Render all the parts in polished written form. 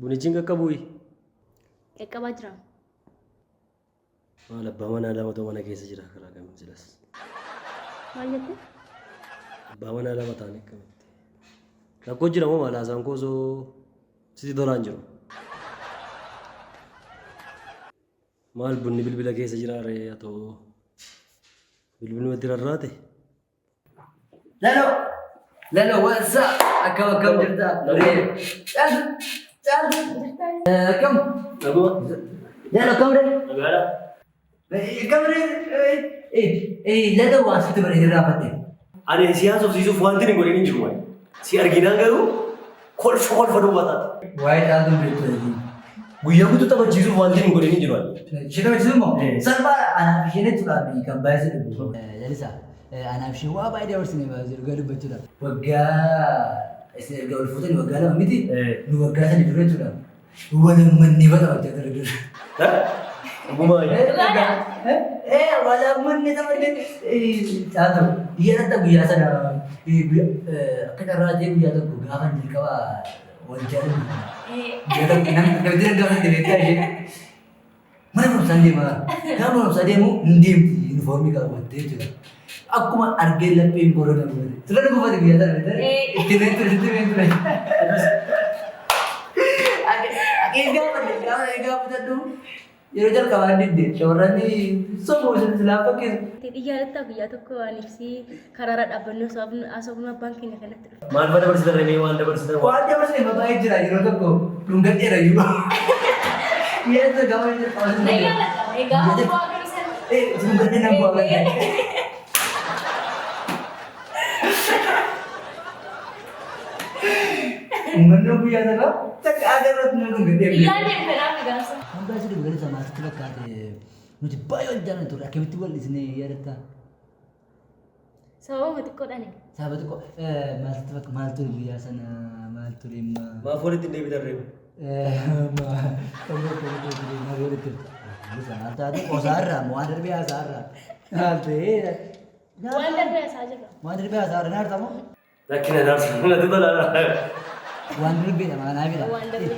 Bunichi hin qaqqabuuyi? Qaqqabaa jira. Maal abbaa manaa lamatu mana keessa jira karaa kamiin silas. Maal jette? Abbaa manaa lama ta'anii akkamitti? Rakkoo jira moo maal haasaan koo osoo sitti tolaa hin jiru? Maal bunni bilbila keessa jira ree atoo bilbilumatti rarraate? Lalo! Lalo, what's up? Akkam akkam jirta? Caaltu! Caaltu! Akkam? Naguma. Lalo, akkam ree? Nagaadha. Akkam ree? Lalo waan sitti bareedee raafadhe. Ani si haasofsiisuuf wanti hin godhin hin jiru waan. Si arginaan garuu kolfa kolfa duwwaa taate. Waa'ee caaltuun beektu ta'eeti. Guyyaa guutuu taphachiisuuf wanti hin godhin hin jiru ani. Ishee taphachiisuu immoo Eh. salphaadha. Anaaf isheen jechuudhaan kan baay'ee si dhibu. Jalisa anaaf isheen waa baay'ee dabarsine baay'ee dhugaa dubbachuudhaaf. Waggaa isin erga wal fuutanii waggaa 2 miti nu waggaa 3 dura jechuudha. Walammanni fa taphachaa ture dura. Dhugumaa Dhugaadha? Eh walammanni taphachaa caaltu yaadatta guyyaa sana akka carraa ta'e guyyaa tokko gaafa jalqaba wal jaalannu. Guyyaa tokko namni gaafa itti beektaa ishee. Mana barumsaa deema. Gaafa barumsaa deemu hin deemti yuunifoormii kaawwattee jechuudha. Akkuma argee lapheen koo irra na gubate. Sirra na gubate guyyaa sana beektaa? Itti himeen ture, sitti himeen ture. Aqee gaafa gaafa gaafatadhu yeroo jalqabaa didde shamarran sobu silaa fakkeessu. Xiyyaarratti guyyaa tokko aniif si karaarra dhaabbannee osoo haasofnu abbaan keenya kanatti dhufe. Maal fa dabarsitan ree mee waan dabarsitan waan. Waan dabarsine baay'ee jira yeroo tokko dhungadheera iyyuu. Yeroo gaafa inni qabatu. Na yaadadha. Egaa bu'aa garuu sana. Eh dhungadhee nan bu'aa gadhee. Dhungannoo guyyaa sana takka agarratti na dhungadhee. Yaadne kanaaf gaafsa. Waan baay'ee si dhugu galisa maal sitti fakkaate nuti baay'ee wal jaallanna turre akkamitti wal dhisnee yaadattaa? Sababa xiqqoodhaani. Sababa xiqqoo maal sitti fakkaata maal ture guyyaa sana maal ture imma. Maaf walitti hin deebitan ree? Maal taate qosaarraa waan darbee haasaarraa maal ta'ee Waan darbee haasaa jirra. waan darbee haasaarra naarta moo? Rakkina naarsa natti tola. Waan darbeedha maanaa fedha. Waan darbeedha.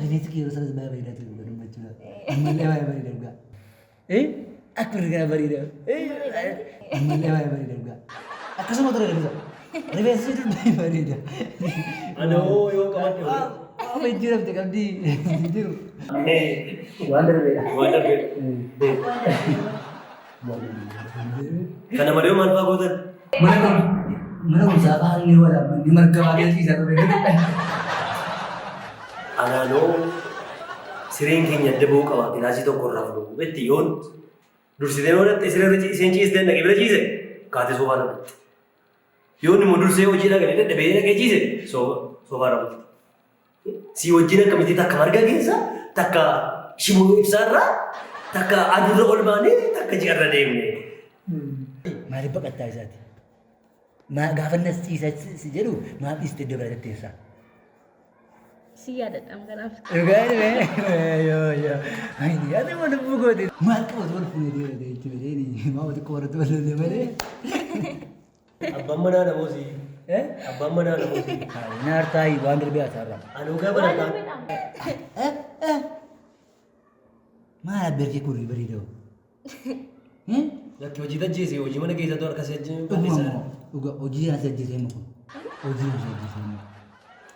Rifeensi kee yeroo sanas baay'ee bareedaa ture dhugaa dubbachuudhaaf. Ammallee baay'ee bareeda dhugaa. Akka kana bareeda. Ammallee baay'ee bareeda dhugaa. Akkasuma ture rifeensa. Rifeensi dur baay'ee bareeda. Ana hoo yoo qabadhe hoo. Amma jijjiiramte qabdi jiru. Waan darbeedha. Waan darbeedha. Kana malee maal fa'aa gootan? Mana mana barumsaa fa'aa ni waraabbanni marga baay'ee ciisaa ture. Anaanoo sireen keenya adda ba'uu qaba kilaasii tokko irraa fudhu itti yoon dursitee yoo dhatte siree irra isheen ciistee dhaqee bira ciise kaatee soofaa irra bulti. Yoon immoo dursee hojii dhaqee dadhabee dhaqee ciise soofaa irra bulti. Sii wajjin akkamitti takka marga keessa takka shiboo ibsaarra takka aduurra ol baanee takka ji'arra deemne. Maaliif baqattaa isaati? Maa gaafa nas ciisa si jedhu maaf dhiiste iddoo biraa teessaa? Si yaadadha kanaaf. Dhugaa dhibee yoo yoo ani ati immoo lubbuu kooti. Maal qabatu wal fuunee deema jechuudha malee maa xiqqoo warratti wal lolle malee. Abbaan manaa namooti. Abbaan manaa namooti. Naartaayi waan darbee hasaarraa. Ani dhugaa Waan barataa. darbeedha. Maal abbeerkee kun bareeda hoo? Lakki hojii tajjeese hojii mana keessatti harka si ajjeese. Dhuguma immoo dhuga hojii asi ajjeesee immoo kun hojii asi ajjeesee immoo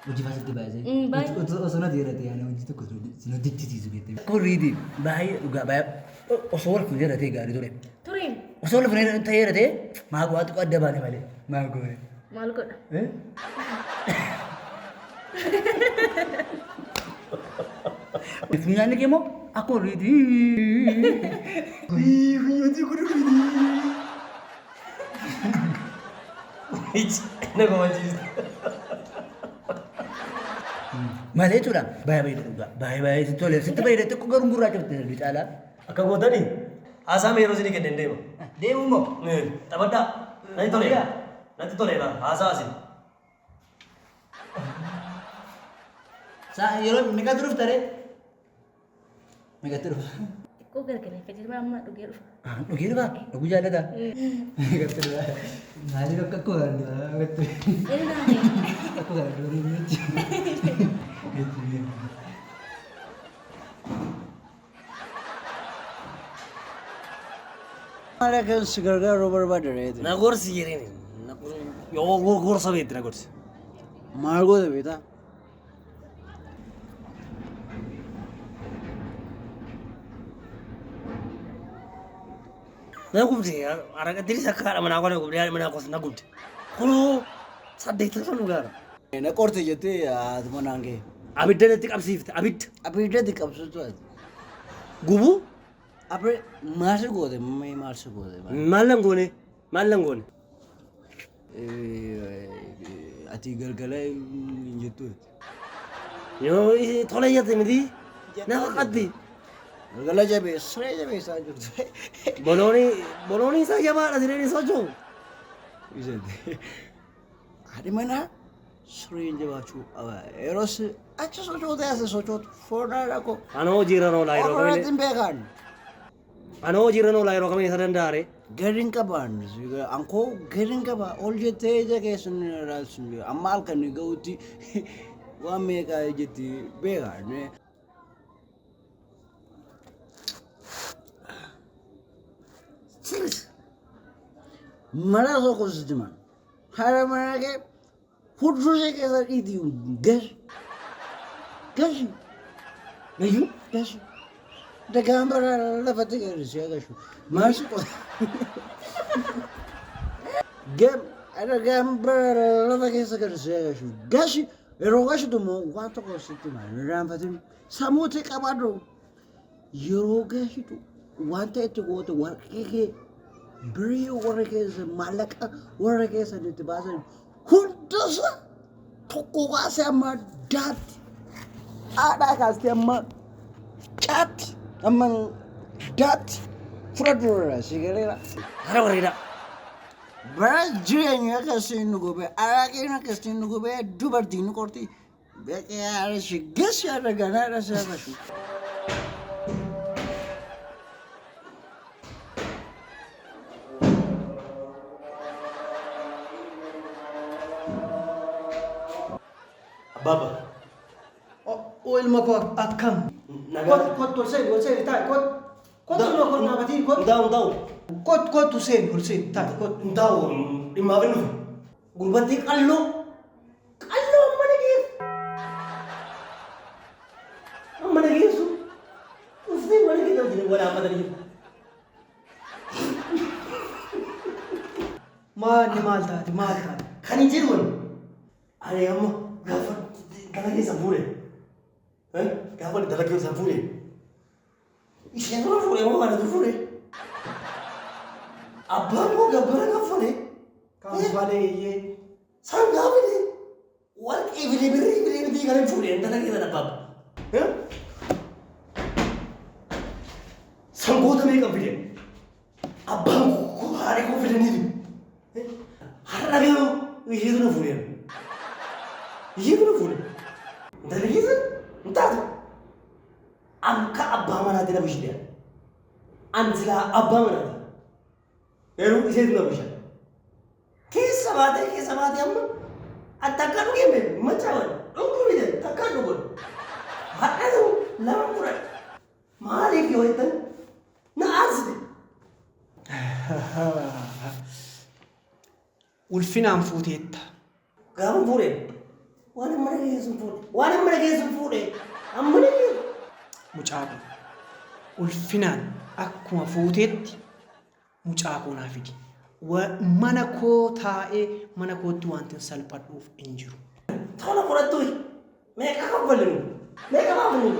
hojii faasitti baay'isee Baay'ee. osoo nati jedhate yaani hojii tokko sin hojjechisiisu beekte. Kurriiti baay'ee dhugaa baay'ee osoo wal fuunee jedhatee gaarii ture. Tureen Osoo wal fuunee ta'ee jedhatee maa waa xiqqoo adda baane malee maa goone. maal godha? Funyaanni kee immoo akka horiiti. Funyaanni kun horiiti. Na komachiista. Malee jechuudha baay'ee bareeda dhugaa baay'ee baay'ee sitti tolee sitti bareeda xiqqoo garuu gurraacha bitte darbii caalaa. Akka gootanii haasaa mee yeroo isinii kenneen deema. Deemu immoo. Taphadhaa. Natti toleera. Natti toleera haasaa isin. Saa yeroo meeqatti dhufta ree? Meeqatti dhufa? Xiqqoo gargaleeffate jira amma dhugee dhufa. Dhugee dhufa? Dhuguu jaallata? Meeqatti dhufa? Maaliif akka akkuma kana duraa meeqatti? Inni naa ta'e. Akkuma kana duraa jechuudha. Maal akka si gargaaruu barbaada reeti? Na gorsi jedheen. Yoo gorsa beekti na gorsi. Maal goota beektaa? Na gubde araqattiinis akka haadha manaa koo na gubde haadha manaa koos na gubde. Kunoo saddeettan sun dhugaara. Na qorte jettee haati manaan kee. Abidda natti qabsiifte abidda. Abidda itti qabsiiftu ati. Gubuu Abri maal si goote mee maal si goote? Maal nan goone maal nan goone. Ati galgala hin jettu. Yoo tola jette miti na faqatti. Galgala jabeessa siree jabeessaa jirtu. Boloonii boloonii isaa jabaadha sireen hin socho'u. Haadhi manaa sireen jabaachuu qaba. Yeroo achi sochootee as sochootu foonaa dhaqo. Anoo hojiirra oolaa yeroo Ofirratti kamiin hin beekan. anoo hojiirra oolaa yeroo kamiin isa danda'are. Gadi hin qaban. Ankoo gadi hin qaba. Ol jettee ija keessan ilaalchu. Amma halkan ga'utti waan meeqaa jetti beekan. Sirris. Mala tokko sitti himan. Haadha manaa kee hudduu ishee keessa dhiitii gashi. Gashi. Iyyuu Gashi. Dagaan bara lafatti gadi si agashu. Maal si qota? Gam dhagaan bara lafa keessa gadi si agashu. Gashi yeroo gashitu immoo waan tokko sitti hima. Hin irraanfatin. Sammuutti qabadhu. Yeroo gashitu wanta itti goote warqee kee birrii warra keessa maallaqa warra keessa itti baasan hundasa tokko kaasee amma daatti haadhaa kaastee amma caatti amma daatti fudhadhu irraa si galeera. Hara bareedaa. Bara jireenya akkasiin nu gubee araqeen akkasiin nu gubee dubartiin nu qorti beekee haala shi gasi haala ganaa haala si haala shi. Abbaabba. O ilma koo akkam? Nagaa. Kottu kottu ol seeni ol seeni taa'i kottu. Kottu ilma koo dhaabatiin kottu. Hundaa'u hundaa'u. Kottu kottu seeni ol seeni taa'i kottu. Hundaa'u dhimmaaf hin dhufe. Gurbattii qalloo. Qalloo amma na geessu. Amma na geessu. Dhuftee mana keessa wajjin wal haammatanii jiru. Maali maal taate maal taate? Kan hin jedhu ani amma gaafa dala keessa fuudhe. Gaafa dala keessa fuudhe. Isheen dura fuudhe moo anatu fuudhe? Abbaan koo gabbara kaffale. Kanfalee iyyee. Sangaa fide. Warqee fide birrii fide miti kan hin fuudhe dala keessa abbaabba. Sangoota meeqa fide? Abbaan koo haadha koo fidaniiru. Har'a garuu isheetu na fuudhe. Isheetu na fuudhe. Intala keessa hin taatu. Akka abbaa manaatti na bulchite. Ani silaa abbaa manaati. Garuu isheetu na bulcha. Keessa baatee keessa baatee amma ati takkaa dhugee hin beeku. Macaawan dhuguu miti takkaa dhugun. Har'a garuu lama fudhadhe. Maaliif yoo jettan na aarsite. Ulfinaan fuuteetta. Gaafa fuudhe waan mana keessa fuudhe waan mana keessa fuudhe amma ni Mucaa koo. Ulfinaan akkuma fuuteetti mucaa koo naa fidi. Mana koo taa'ee mana kootti wanti hin salphadhuuf hin jiru. Tola fudhattu meeqa kaffalinu meeqa baafnu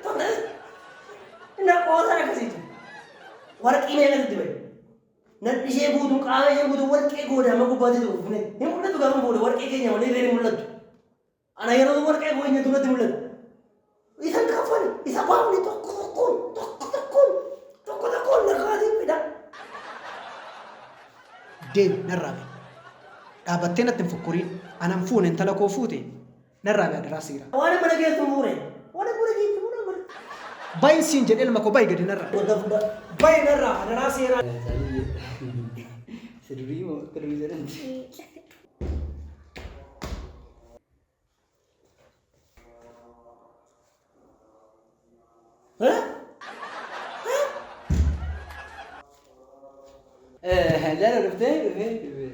tola na qoosan akkasiitu warqii meeqa sitti bahe nadhi ishee guutuu qaama ishee guutuu warqee goodaama gubbaatti tuufne hin mul'atu gaafa fuudhe warqee keenya malee illee hin mul'atu. Ana yeroo warqee keenya duratti mul'atu. Isa kaffale isa baafne tokko tokkoon tokko tokkoon tokko tokkoon lakkaatee fida. Deemi narraa bahi. Dhaabattee natti hin fokkoriin. Anan fuune intala koo fuute narraa bahi adaraa seera. Waan mana keessa fuudhe waan mana keessa fuudhe. Bahin siin jedhe ilma koo bahi gadi narraa. Wanta fuudhaa. Bahi narraa adaraa seeraa. Si durii moo akka durii jedhamti? Lalo dhuftee dhufee dhufee.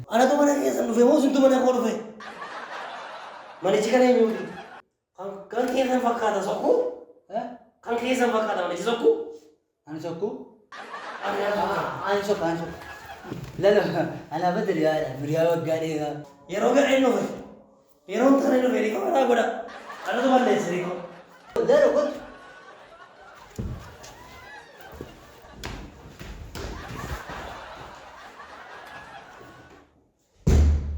Anatu mana keessan dhufe moo isintu mana koo dhufe? Manichi kan eenyuuti? Kan keessan fakkaata sokkuu? Kan keessan fakkaata manichi sokkuu? Ani sokkuu? Ani fakkaata. Ani sokka ani sokka. Lalo alaabaa diriyaadha biriyaa waggaa dheeraa. Yeroo ga'een dhufe. Yeroo hin taane dhufe dhiifama naa godha. Anatu balleesse dhiifama.